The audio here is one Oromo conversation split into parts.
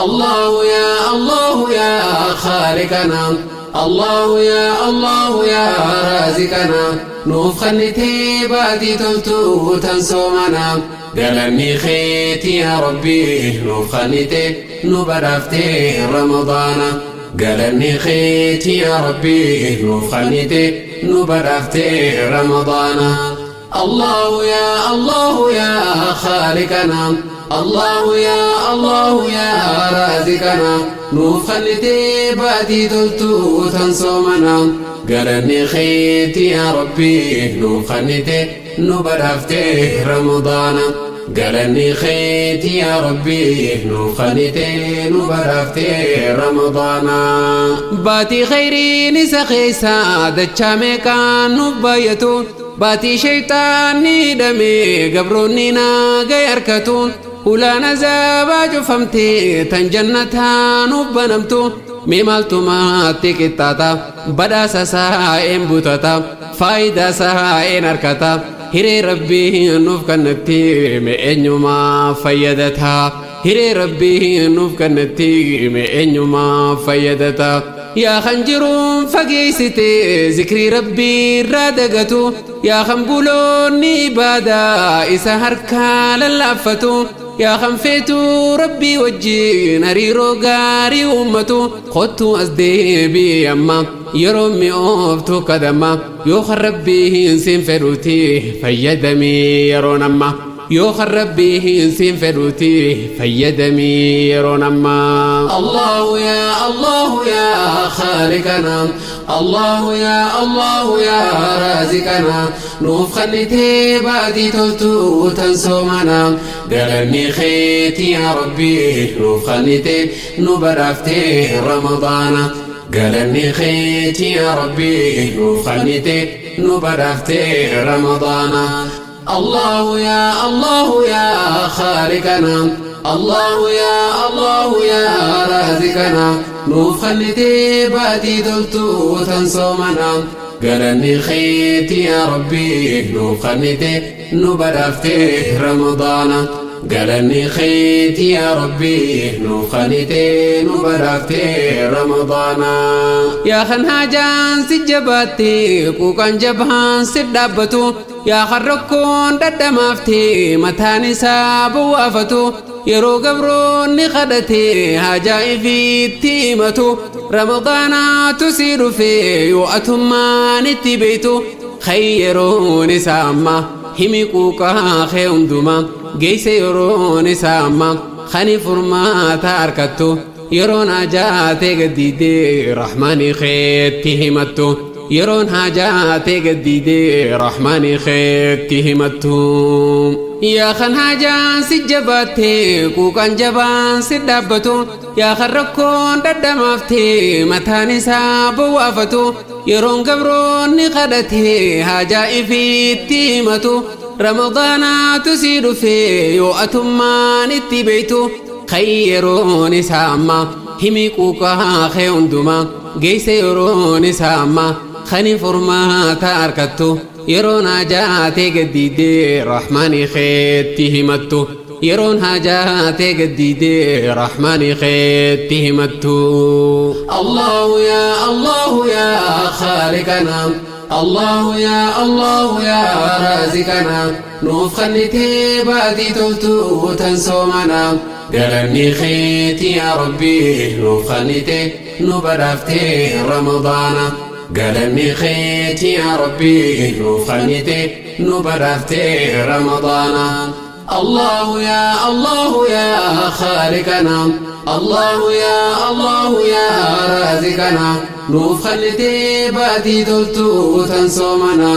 الله يا الله يا خالقنا الله يا الله يا رازقنا نوف خلتي بادي تلتو تنسومنا قلمي خيتي يا ربي نوف خلتي نبرفتي رمضان قلمي خيتي يا ربي نوف خلتي نبرفتي رمضان الله يا الله يا خالقنا الله يا الله يا رازقنا نوف خلتي بادي تلتو تنصومنا قلني خيتي يا ربي نوف خلتي نبرفتي رمضان قلني خيتي يا ربي نوف خلتي نبرفتي رمضان باتي خيري نسخيسا دچامي كان نبايتو باتي شيطاني دمي قبروني ناقي أركتون ولا نزابا جفمتي تنجنتا نبنمتو ميمالتو ما تكتاتا بدا سسا بوتاتا فايدة سا أركتا هري ربي نوف كنتي مي فيدتها هري ربي نوف كنتي مي فيدتها يا خنجرون فقيستي ذكري ربي رادقتو يا خنبولوني بادا إسا هركا للافتو يا خنفيتو ربي وجي نريرو غاري أمتو خدتو أزدي يما يرومي أوفتو كدما يو ربي إنسين فروتي فيدمي يرون أما يو ربي إنسين فروتي فيدمي يرون أما الله يا الله يا خالقنا الله يا الله يا رازقنا نوف خلتي بادي تلتو تنسومنا قلمي خيتي يا ربي نوف خلتي نبرفتي رمضان قلمي خيتي يا ربي نوف خلتي نبرفتي رمضان الله يا الله يا خالقنا الله يا الله يا رازقنا نوف خلتي بادي دلتو تنصومنا قلني خيتي يا ربي نوف خلتي نبرفتي رمضان قلني خيتي يا ربي نوف خلتي نبرفتي رمضان يا خنهاجان سجباتي كوكان جبهان سدابتو يا خركون ددمافتي متاني سابو وافتو yeroo gabroonni kadhate haajaa ifiitti himatu ramadaanaatu si dhufe yoo atummaan itti beeytu khayyeroon isaa amma himi quuqaa kee hundumaa geeyse yeroon isaa amma kani furmaata harkattu yeroon hajaatee gaddiidee rahmaani keetti himattu yeroon hajaatee gaddiidee rahmaani keetti himattu yaa kan hajaan si jabaatte quuqaan jabaan si dhaabbatu yaa kan rakkoon dhadhamaafte mataan isaa bowwaafatu yeroon gabroonni kadhate haajaa ifiitti himatu ramadaanaatu si dhufe yoo atummaan itti beeytu khayyeroon isaa amma himi quuqaa kee hundumaa geeyse yeroon isaa amma kani furmaata harkattu yeroon hajaatee gaddiidee rahmaani keetti himattu yeroon hajaatee gaddiidee rahmaani keetti himattu الله يا الله يا خالقنا الله يا الله يا رازقنا نوف خلتي بادي تلتو تنسومنا قلني خيتي يا ربي نوف خلتي نبرفتي رمضان قلني خيتي يا ربي نوف خلتي نبرفتي رمضان الله يا الله يا خالقنا الله يا الله يا رازقنا نوف خلتي بادي دلتو تنصومنا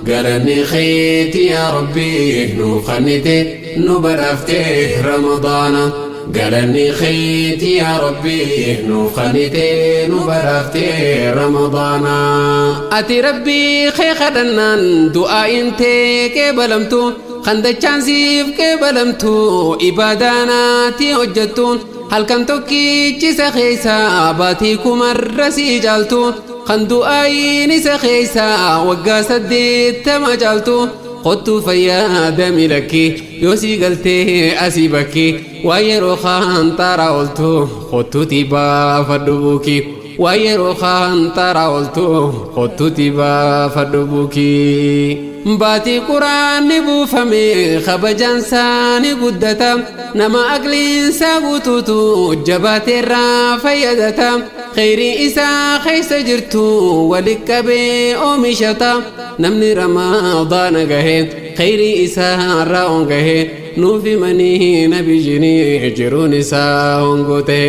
قلني خيتي يا ربي نوف خلتي نبرفتي رمضان قلني خيتي يا ربي نوف خلتي نبرفتي رمضان أتي ربي خي خدنان دعاء انتي كبلمتو خندچان siif qeebalamtu ibaadaanaati hojjettu halkan tokkichi isa keessa baatii kumarra sii caaltu kan du'aayin isa keessa waggaa 80 caaltu. Kottuu fayyaadami lakkii yoo sii galtee asii bakkii waan yeroo kaan xaaraa ooltu kottuutii baafadhu buukii. Waan yeroo kaan xaaraa ooltu kottuutii baafadhu buukii. Baatii quraanni buufame kabajaan isaa ni guddata nama aqliinsaa guutuutu jabaateerraa fayyadata kheyrii isaa keessa jirtu wali qabee oomishata namni ramadaana gahe kheyrii isaa irraa ongahe nuuf himanii nabiyyiin jiruun isaa hongoo ta'e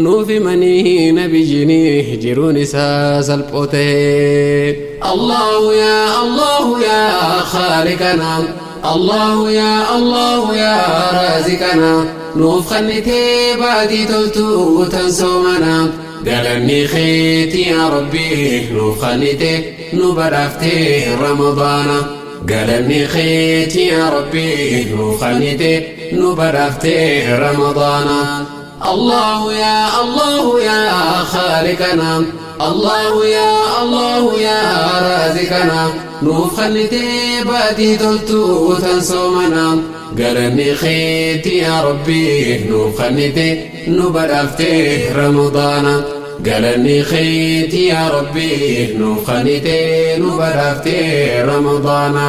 nuuf himanii nabiyyiin jiruun isaa salphoo ta'e. الله يا الله يا خالقنا الله يا الله يا رازقنا nuuf kennitee baatii toltuu tan soomana galanni keeti yaa rabbi nuuf kennite nu badhaaftee ramadaana galanni keeti yaa rabbi nuuf kennite nu badhaaftee ramadaana. الله يا الله يا خالقنا الله يا الله يا رازقنا nuuf kennitee baatii toltuu tan soomana galanni keeti yaa rabbi nuuf kennite nu badhaaftee ramadaana galanni keeti yaa rabbi nuuf kennite nu badhaaftee ramadaana.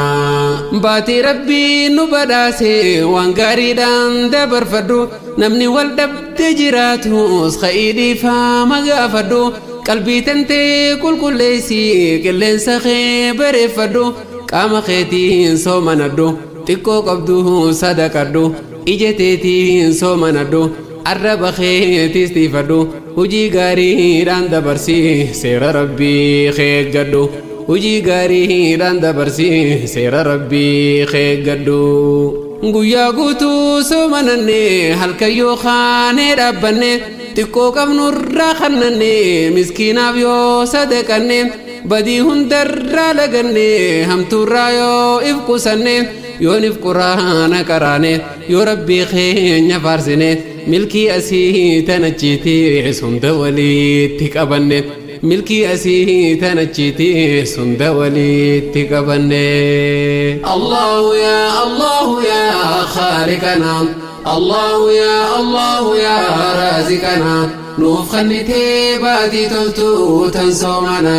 Baatii rabbii nu badhaase waan gaariidhaan dabarfadhu namni wal dhabde jiraatus ka'ii dhiifama gaafadhu qalbii tantee qulqulleessi qilleensa kee bareeffadhu qaama keetiin soomanadhu xiqqoo qabdu sadaqadhu ija teetiin soomanadhu arraba keetis tiifadhu hujii gaariidhaan dabarsi seera rabbii keeggadhu hujii gaariidhaan dabarsi seera rabbii keeggadhu. Guyyaa guutuu soomananne halkan yoo kaanee dhaabbanne xiqqoo qabnurraa kannanne miskiinaaf yoo sadaqanne badii hundarraa laganne hamtuurraa yoo if qusanne yoo nif quraana qaraane yoo rabbii keenya faarsine milkii asii tanachiitiis hunda walitti qabanne milkii asii tanachiitiis hunda walitti qabanne. الله يا الله يا خالقنا الله يا الله يا رازقنا nuuf kennitee baatii toltuu tan soomana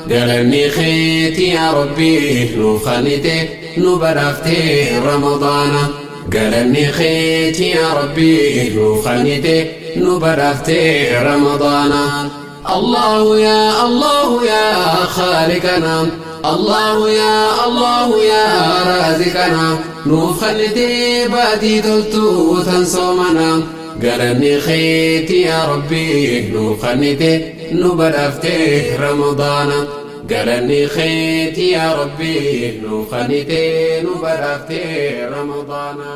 galanni keeti yaa rabbi nuuf kennite nu badhaaftee ramadaana galanni keeti yaa rabbi nuuf kennite nu badhaaftee ramadaana. الله يا الله يا خالقنا الله يا الله يا رازقنا nuuf kennitee baatii toltuu tan soomana galanni keeti yaa rabbi nuuf kennite nu badhaaftee ramadaana galanni keeti yaa rabbi nuuf kennite nu badhaaftee ramadaana.